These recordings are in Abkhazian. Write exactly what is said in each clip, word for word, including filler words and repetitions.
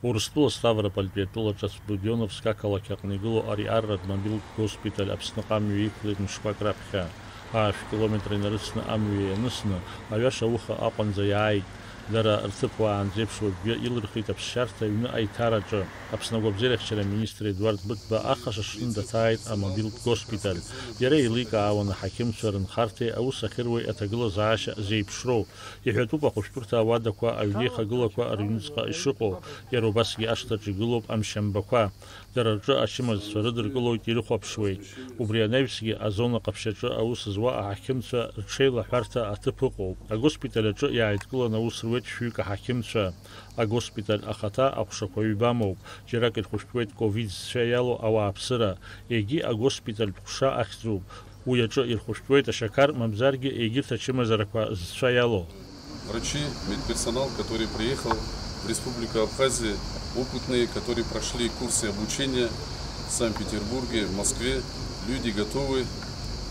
Урыстәыла Ставропольтәи атәылаҿы Будённовск ақалақь аҟны игылоу ари арратә мобилтә госпиталь Аԥсныҟа амҩа иқәлеит мышқәак раԥхьа. Аашә километр инарыцны амҩа ианысны, аҩаша ауха Аҟәанӡа иааит. Дара рҭыԥ уаанӡа еиԥш уажәгьы илырхит аԥсшьарҭа аҩны аиҭараҿы. Аԥсны агәабзиарахьчара аминистр Едуард Быҭәба ахаша шҟны даҭааит амобилтә госпиталь. Иара еиликаауан аҳақьымцәа рынхарҭеи аус ахьыруеи аҭагылазаашьа зеиԥшроу. Иҳәатәуп ахәышәтәырҭа ауадақәа аҩнеихагылақәа рыҩныҵҟа ишыҟоу, иара убасгьы ашҭаҿы игылоуп амшьамбақәа. Дара рҿы ачымазцәа рыдыркылоит, ирыхәаԥшуеит. Убри анаҩсгьы азона ҟаԥшьаҿы аус зуа аҳақьымцәа рҽеилаҳәарҭа аҭыԥ ыҟоуп. Агоспиталь аҿы иааидкыланы аус руеит шәҩык аҳақьымцәа. Агоспиталь ахаҭа аҟәшақәа ҩба амоуп, џьарак ирхәышәтәуеит ковид зцәа иалоу ауааԥсыра, егьи агоспитальтә ҟәша ахьӡуп. Уи аҿы ирхәышәтәуеит ашьақар, мамзаргьы егьырҭ ачымазарақәа зцәа иалоу. Врачи, медперсонал, который приехал в Республику Абхазия, опытные, которые прошли курсы обучения в Санкт-Петербурге, в Москве, люди готовы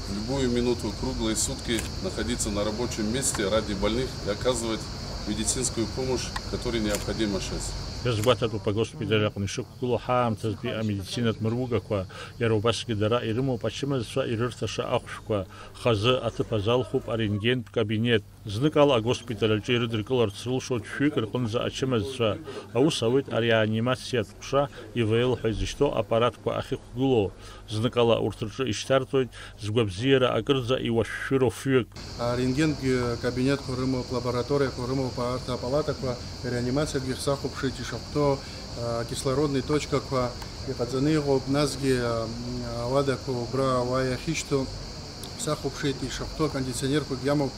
в любую минуту, круглые сутки находиться на рабочем месте ради больных и оказывать медицинскую помощь, которая необходима сейчас. Иазгәаҭатәуп агоспиталь аҟны ишықәгылоу ҳаамҭазтәи амедицинатә мыругақәа, иара убасгьы дара ирымоуп ачымазцәа ирырҭаша ахәшәқәа, хазы аҭыԥ азалхуп арентгентә кабинет. Зныкала агоспиталь аҿы ирыдыркыларц рылшоит шәҩык рҟынӡа ачымазцәа. Аус ауеит ареанимациатә ҟәша, ИВЛ ҳәа изышьҭоу аппаратқәа ахьықәгылоу. Зныкала урҭ рҿы ишьҭарҵоит згәабзиара акырӡа иуашәшәыроу фҩык. Арентген кабинетқәа рымоуп, лабораториақәа рымоуп, арҭ апалатақәа реанимациагьы ҳзахәаԥшит, ишахәҭоу, а, кислородный точкақәа иҟаҵаны иҟоуп, насгьы, а, ауадақәа убра ауаа иахьышьҭоу. Сахәаԥшит, ишахәҭоу акондиционерқәагьы амоуп,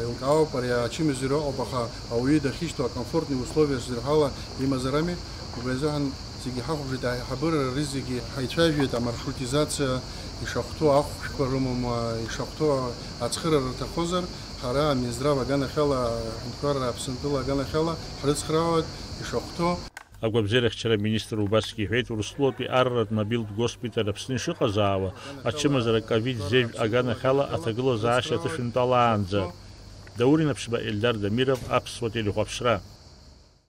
еилкаауп, ари ачымазаҩ ыҟоуп, аха ауаҩы дахьышьҭоу акомфортный условия зырҳәала имазар ами, убри азыҳәан зегьы ҳахәаԥшит, аиҳабыра рызегьы ҳаицәажәеит, амаршрутизациа ишахәҭоу ахәшәқәа рымоума, ишахәҭоу ацхыра рҭахозар, ҳара Минздрав аганахьала, аҳәынҭқарра Аԥсынтәыла аганахьала ҳрыцхраауеит, ишахәҭоу. Агәабзиарахьчара аминистр убасгьы иҳәеит, Урыстәылатәи арратә мобилтә госпиталь Аԥсны ишыҟазаауа, ачымазара ковид зежә аганахьала аҭагылазаашьа аҭышәынтәалаанӡа. Даур Инаԥшьба, Елдар Дамиров, Аԥсуа телехәаԥшра.